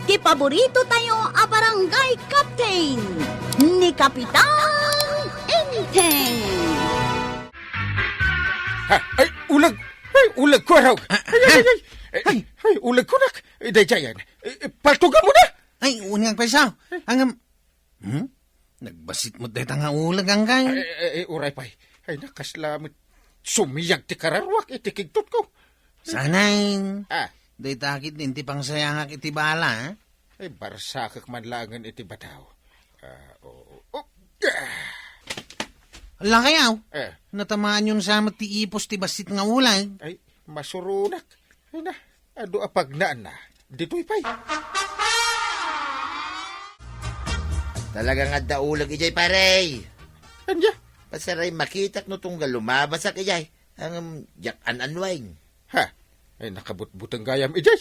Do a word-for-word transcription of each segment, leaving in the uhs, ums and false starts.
ti paborito tayo a barangay captain, ni Kapitan Enteng. Ha? Ay, ulag! Ay, ulag ko, Arog! Ah, ay, ay, ay, ay, ay, ay, ulag ko, nak! Ay, daydiayen. Eh, eh, paltugan mo na! Ay, unang paisaw. Ang, um, hmm? Nagbasit mo deta nga ulag, angkay? Ay, ay, ay, uray pay. Ay, nakasla met sumiyag ti kararuak iti kigtot ko. Sanay. Ah. Dayta ket din ti pangsayangak iti bala, ha? Ay, barsakek man laengen iti bataw. Ah, oo. Oh, ah. Ala kayaw? Eh. Natamaanyon sa met ti ipos ti bassit nga ulag. Ay, masuronak. Ay na, adu a pagnaanna. Ditoy pay. Talaga nga adda ulag idiay, pare. Ania? Pasaray makitak no tunggal lumabasak idiay. Ang, um, diak an-annuayen. Ha? Ay, nakabutbuteng gayam idiay.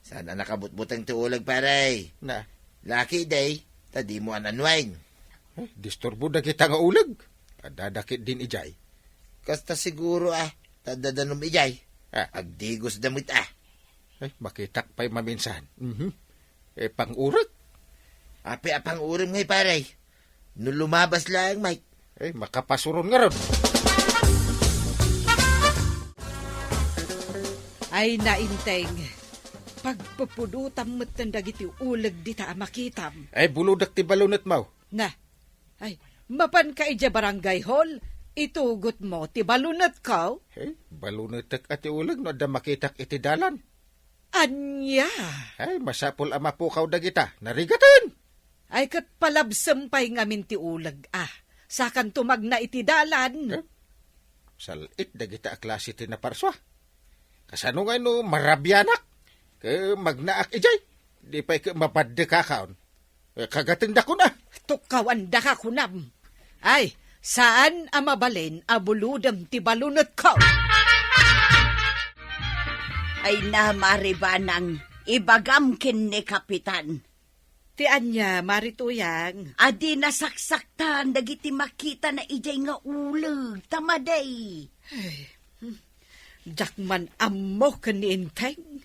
Saan a nakabutbuteng ti ulag, pare? Na? Laki, day. Ta di mo an-annuayen. Eh, disturbo dagita nga ulag. Adda dakit din idiay. Kasta siguro, ah. Ta adda danum idiay. Ah. Agdigos da met, ah. Eh, makitak pay maminsan. Mhm. Eh, pang-urek? Apay a pang-urem ngay, pare? No lumabas laeng, Mike. Eh, makapasuron ngarud. Ay, na, Enteng. Pagpupudotam metten dagiti uleg dita a makitam. Ay, bulodek ti balunetmo. Na. Ay, mapanka idiay barangay hall, itugot mo ti balunetko? Eh, balunetek a ti uleg no adda makitak iti dalan. Ania? Ay, masapul a mapukaw dagita. Narigaten! Ay, ket palabsem pay ngamin ti uleg, ah. Sakanto magna iti dalan. Eh? Sal-it dagita a klase ti naparsua. Kasano ngay no marabianak? Ket magnaak idiay. Di pay ket mabaddekakon. Eh, kagatendakon a. Tukkawandaka kunam. Ay, saan a mabalin a bulodem ti balunetko. Ay na, Mari Banang, ibagam ken ni Kapitan. Ti ania, Mari Tuyang? A di nasaksaktan dagiti makitana idiay nga uleg, ta madi. Ay, hmm. Diak man ammo ken ni Enteng.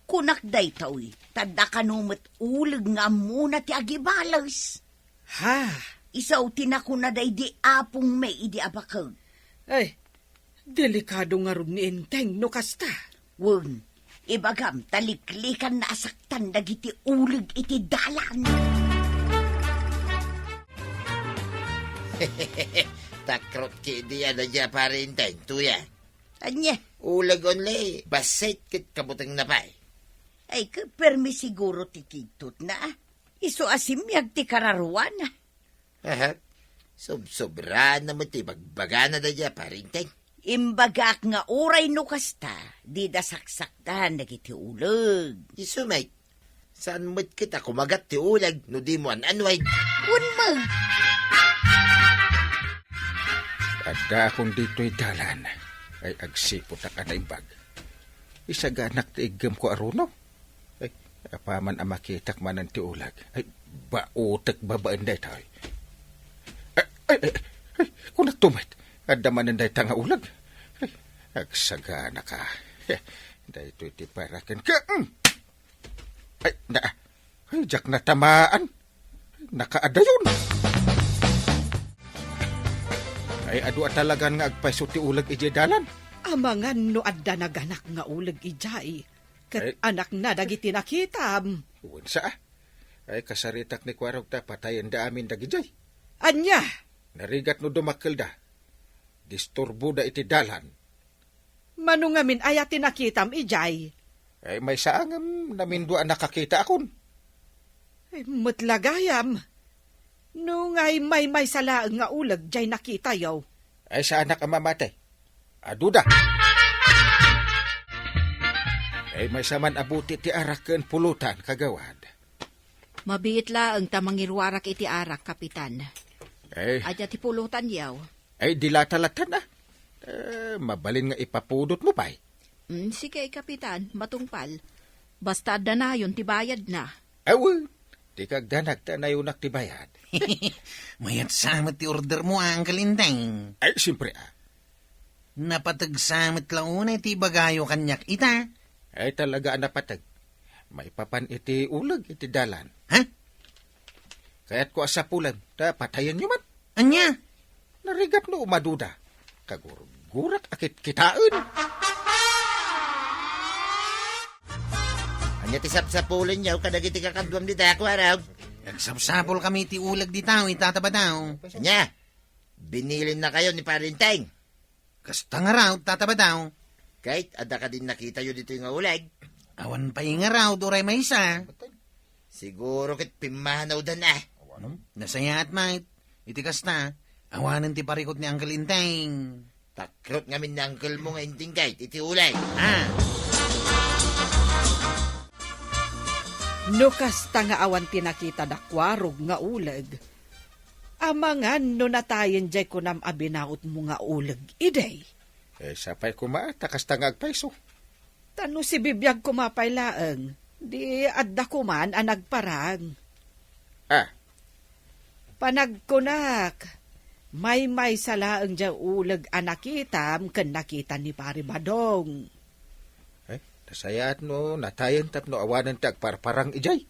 Kunak daytoy, ta adda kano met uleg nga ammona ti agibales. Ha? Isu ti nakuna daydi apongmi idi abakek. Ay, delikado ngarud ni Enteng no kasta. Wen, ibagam ta liklikanna a saktan dagiti uleg iti dalan. Takrot ketdi a daydi a Pari Enteng, Tuyang. Ania? Uleg only, bassit ket kabutengna pay. Ay, ket permi siguro ti kigtotna, ah. Isu a simiag ti kararuana. Aha. Sobsobraanna met ti bagbagana daydi a Pari Enteng. Imbagak nga uray no kasta, dida saksaktan dagiti uleg. Isu met, saan met ket a kumagat ti uleg no dimo an-annuayen? Wen met. Addaakon ditoy dalan, ay agsiputak a naimbag. Isaganak ti iggem ko a runo. Ay, apaman a makitak manen ti uleg. Ay, baotek babaen daytoy. Ay, ay, ay, ay, kunakto met, adda manen dayta nga uleg. Ay, agsagana ka. Daytoy ti paraken ka. Mm. Ay, na, ay, diak natamaan. Nakaadayon. Ay, adu a talagan nga agpayso ti uleg idiay dalan. Amangan no adda naganak nga uleg idiay. Ket Ay. anakna dagiti nakitam. Wensa, ah. Ay, kasaritak ni Kuarog ta patayenda amin dagidiay. Ania? Narigat no dumakkelda. Disturboda iti dalan. Mano ngamin aya ti nakitam idiay? Ay, maysa ngem namindua a nakakitaakon. Ay, met la gayam. No ngay maymaysa laeng nga uleg diay nakitayo. Ay, saanak a mamati. Aduda. Ay, maysa man a buti ti arak ken pulutan, kagawad. Mabiit laeng ta mangiruarak iti arak, Kapitan. Ay. Ania ti pulutanyo? Ay, di la ta lattan, ah. Eh, mabalin nga ipapudotmo pay. Mm, sige, Kapitan, matungpal. Basta adda nayon ti bayadna. Awen, ti kagdanag ta nayonak ti bayad. Mayat sa met ti order mo, Uncle Enteng. Ay, siyempre, ah. Napateg sa met la unay ti ibagayo kaniak ita. Ay, talaga a napateg. Maipapan iti uleg iti dalan. Ha? Kayatko a sapulem, ta patayenyo man. Ania? Narigat no umaduda. Kagurgurak a kitkitaen. Ania ti sapsapulenyo kadagiti kakaduam dita, Kuarog? Nagsapsapulkami ti uleg dita, Tata Badaw. Ania? Binilinnakayo ni Pare Enteng? Kasta ngarud, Tata Badaw. Ket adda kadin nakitayo ditoy nga uleg? Awan pay ngarud, uray maysa. Siguro ket pimmanawdan a. Nasayaat met. Iti kasta, awanen ti parikut ni Uncle Enteng. Takrot ngamin ni uncle mo nga Enteng ket iti uleg. Ah. No kasta nga awan ti nakitada, Kuarog, nga uleg, amangan no natayen diay kunam a binautmo nga uleg idi? Eh, sapay koma, ta kasta nga agpayso. Ta no sibibiag koma pay laeng, di adda koman a nagparang. Ah. Panagkunak, maymaysa laeng diay uleg a nakitam ken nakita ni Pare Badong. Eh, nasayaat no natayen tapno awanen ti agparparang idiay.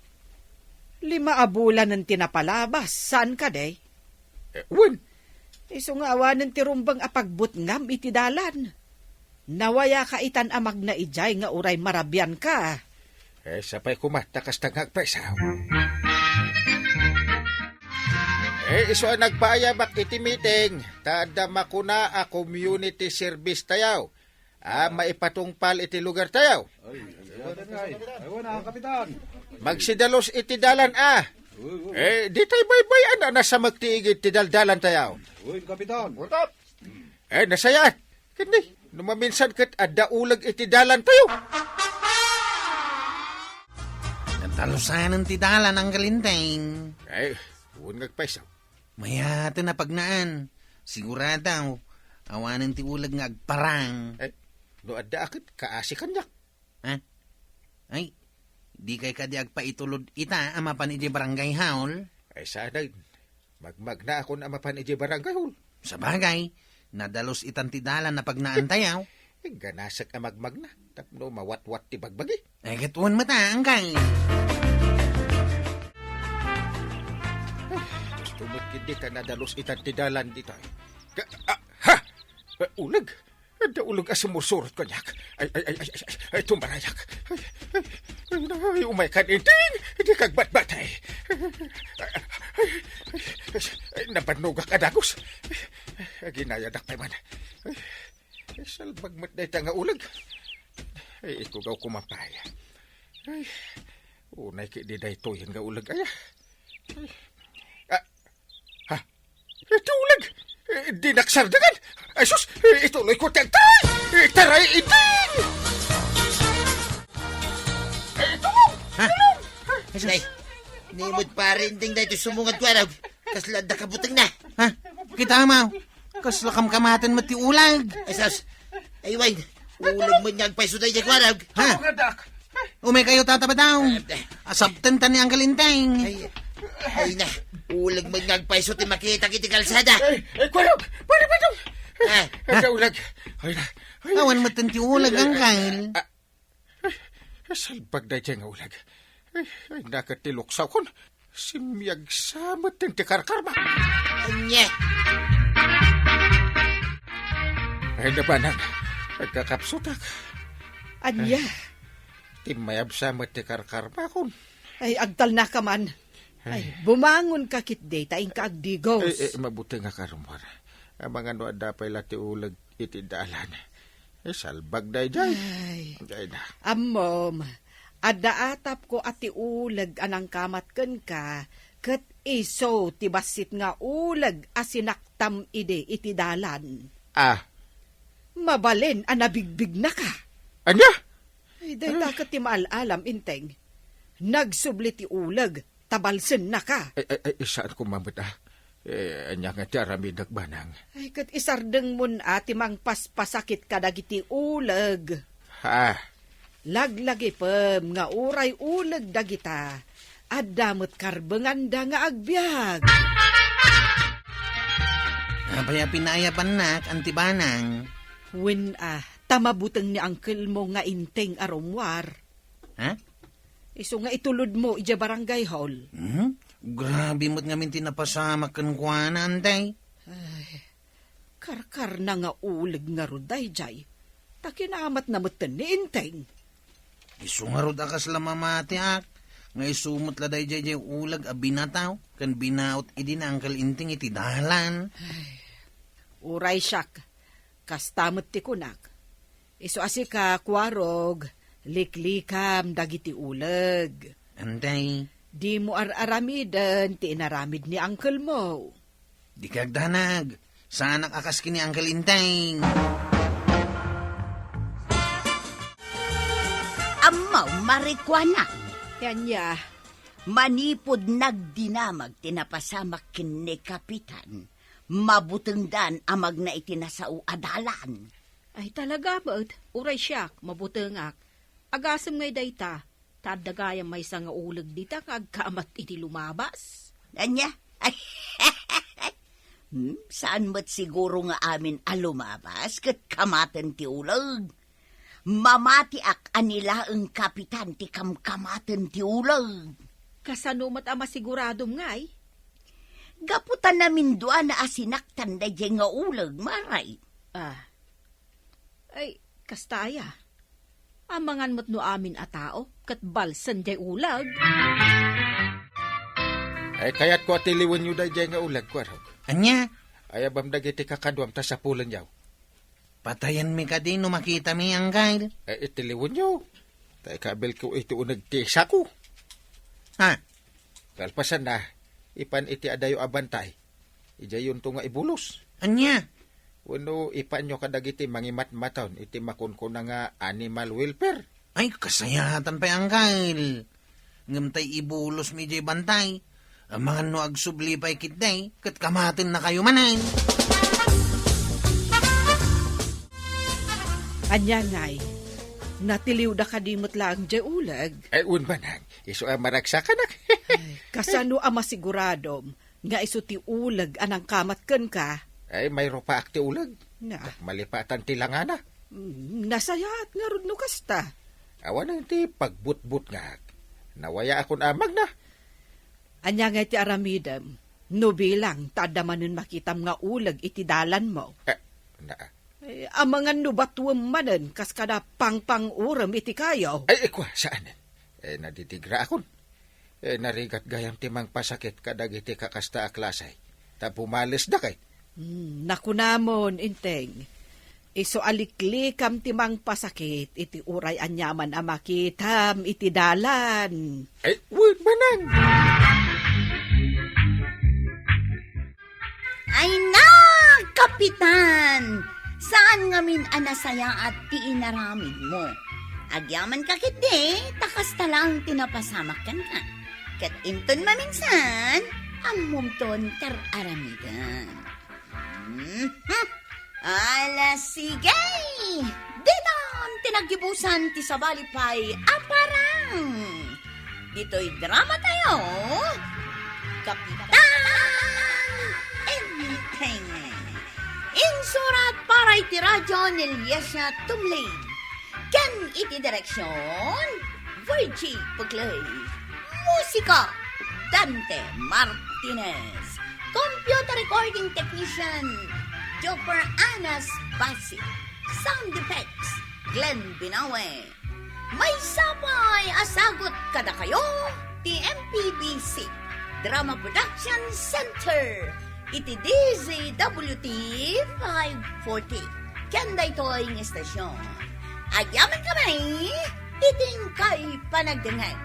Lima a bulanen ti napalabas, saan kadi? Eh, wen. Isu nga awanen ti rumbeng a pagbutngam iti dalan. Nawayaka itan a magna idiay nga uray marabianka. Eh, sapay koma, ta kasta nga agpayso. Eh, isu a nagpaayabak iti meeting, ta adda makuna a community service tayo. Ah, maipatungpal iti lugar tayo. Ay, ay, ay, ay, ay, ay, ay, Kapitan. Magsidalus iti dalan, ah. Uy, uy. Eh, di tayo baybay-an a nasamek ti igid ti daldalan tayo. Uy, Kapitan. Eh, nasayaat. Ket ni, no maminsan ket adda uleg iti dalan tayo. Natalusanen ti dalan, Uncle Enteng. Ay, wen nga agpayso. Mayaten a pagnaan. Sigurado, awanen ti uleg nga agparang. Eh, no adda a ket, kaasi kaniak. Ha? Ay, dikay kadi agpaitulod ita a mapan idiay barangay hall? Ay, saan a, magmagnaakon a mapan idiay barangay hall. Sabagay, nadalus itan ti dalan a pagnaan tayo. Ingganasek a magmagna, tapno mawatwat ti bagbagi. Ay, ket wen met a, Uncle. Ay, kastoy met ketdi ta nadalus itan ti dalan ditoy. Ka-, ah, ha! Eh, uleg! Adda uleg a sumursurot kaniak. Ay, ay, ay, ay, ay, ay, tumarayak. Ay, ay, ay, ay, umaykan, Enteng. Dika agbatbati. Ay, ay, ay, ay, nabannogak a dagus. Ay, aginayadak pay man. Ay, ay, salbag met dayta nga uleg. Ay, itugaw koma pay. Ay, unay ketdi daytoyen nga uleg, aya. Ay. Ah, ha? Iti uleg! Eh, dinak sardengen! Ay, sus! Eh, ituloy ko ti agtaray! Eh, taray, Enteng! Eh, tulong! Ha? Tulong! Ay, sus! Nay, ni met Pare Enteng daytoy sumungad, Kuarog. Kasla adda kabutengna. Ha? Kita mo? Kasla kamkamaten met ti uleg. Ay, sus! Ay, wen. Uleg met nga agpayso daydiay, Kuarog. Ha? Tulong, anak! Umay kayo, Tata Badaw. Asapten ta ni Uncle Enteng. Ay, ay na, uleg met nga agpayso ti makitak iti kalsada. Ay, ay, Kuarog! Pare Badong! Ah. Adda uleg! Ay na, ay. Awan met ti uleg, Uncle. Ah, ay, salbag daydiay nga uleg. Ay, ay, naket ti luksawkon. Simmiag sa met ti karkarma. Ania? Ay, nabanag. Agkakapsutak. Ania? Ay, ti mayabsa met ti karkarmakon. Ay, agtalnaka man. Ay, ay, bumangonka ketdi, ta inka agdigos. Ay, ay, mabuteng a karumar. Amangan no adda pay la ti uleg iti dalan. Eh, salbag daydiay. Ay. Dayda. Ammom, adda atapko a ti uleg a nangkamat kenka, ket isu ti bassit nga uleg a sinaktam idi iti dalan. Ah. Mabalin a nabigbignaka. Ania? Ay, dayta ket ti maal-alam, Enteng. Nagsubli ti uleg, ta balsennaka. Ay, ay, ay, saan koma met, ah. Eh, ania nga ti aramidek, Banang? Ay, ket isardengmon a ti mangpaspasakit kadagiti uleg. Ha? Laglagipem nga uray uleg dagita, adda met karbenganda nga agbiag. Apay a pinaayabannak, Auntie Banang? Wen a, ta mabuteng ni uncle mo nga Enteng a rummuar. Ha? Isu nga itulodmo idiay barangay hall. Hmm? Grabe met ngamin ti napasamak kenkuana, Antay. Ay, karkarna nga uleg ngarud daydiay. Ta kinamatna metten ni Enteng. Isu ngarud a kasla mamatiak, nga isu met la daydiay diay uleg a binataw ken binaut idi ni Uncle Enteng iti dalan. Ay, uray siak, kasta met ti kunak. Isu a sika, Kuarog, liklikam dagiti uleg. Antay. Dimo ar-aramiden ti inaramid ni uncle mo. Dika agdanag. Saanak a kas ken ni Uncle Enteng. Ammo, marikuana. Ti ania? Manipud nagdinamag ti napasamak ken ni Kapitan, mabutengdan a magna iti nasao a dalan. Ay, talaga met, uray siak, mabutengak. Agasem ngay dayta, ta adda gayam maysa nga uleg dita nga agkamat iti lumabas. Ania? Hmm, saan met siguro nga amin a lumabas ket kamaten ti uleg? Mamatiak a ni laeng Kapitan ti kamkamaten ti uleg. Kasano met a masiguradom ngay? Gapu ta naminduana a sinaktan daydiay nga uleg, maray. Ah. Ay, kasta aya. Amangan met no amin a tao ket balsen diay uleg. Ay, kayatko a tiliwenyo daydiay nga uleg, Kuarog. Ania? Ayabam dagiti kakaduam ta sapulenyo. Patayenmi kadi no makitami, Anggail? Ay, itiliwenyo. Ta ikabilko iti uneg ti sako. Ha? Kalpasanna, ipan iti adayo a bantay. Idiayonto nga ibulos. Ania? Wenno ipanyo kadagiti mangimatmaton iti makunkuna nga animal welfare. Ay, kasayaatan pay, Anggail. Ngem tay ibulosmi idiay bantay. Amangan no agsubli pay ketdi, ket kamatennakayo manen. Ania ngay, natiliwda kadi met laeng diay uleg? Ay, wen manang, isu a maragsakanak. Ay, kasano a masiguradom nga isu ti uleg a nangkamat kenka? Ay, mayrupaak ti uleg. Na. Malipatan ti langana. Mm, nasayaat ngarud no kasta. Awanen ti pagbutbutngak. Nawayaakon a magna. Ania ngay ti aramidem? No bilang ta adda manen makitam nga uleg iti dalanmo. Eh, na. Eh, amangan no batuem manen kas kada pangpang-urem iti kayo. Ay, ikua, saan? Eh, naditigraakon. Eh, narigat gayam ti mangpasakit kadagiti kakasta a klase. Ta pumalesda kay. Hmm, nakunamon, Enteng. Isu a liklikam ti mangpasakit iti uray aniaman a makitam iti dalan. Ay, wen manang! Ay na, Kapitan! Saan ngamin a nasayaat ti inaramidmo? Agyamanka ketdi, ta kasta laeng ti napasamak kenka. Ket inton maminsan, ammomton ti ar-aramidem. Mhm. Ala, sige! Ditan ti naggibusan ti sabali pay a parang. Ditoy drama tayo, Kapitan Enteng. Insurat para iti radio ni Liesia Tumling. Ken iti direksyon, Virgie Puglay. Musika, Dante Martinez. Computer recording technician, Jopper Anas Basi. Sound effects, Glenn Binawe. Maysa pay a sagut kadakayo ti M P B C Drama Production Center iti D Z W T five forty. Ken daytoy nga estasyon, agyamankami iti inkay panagdengngeg.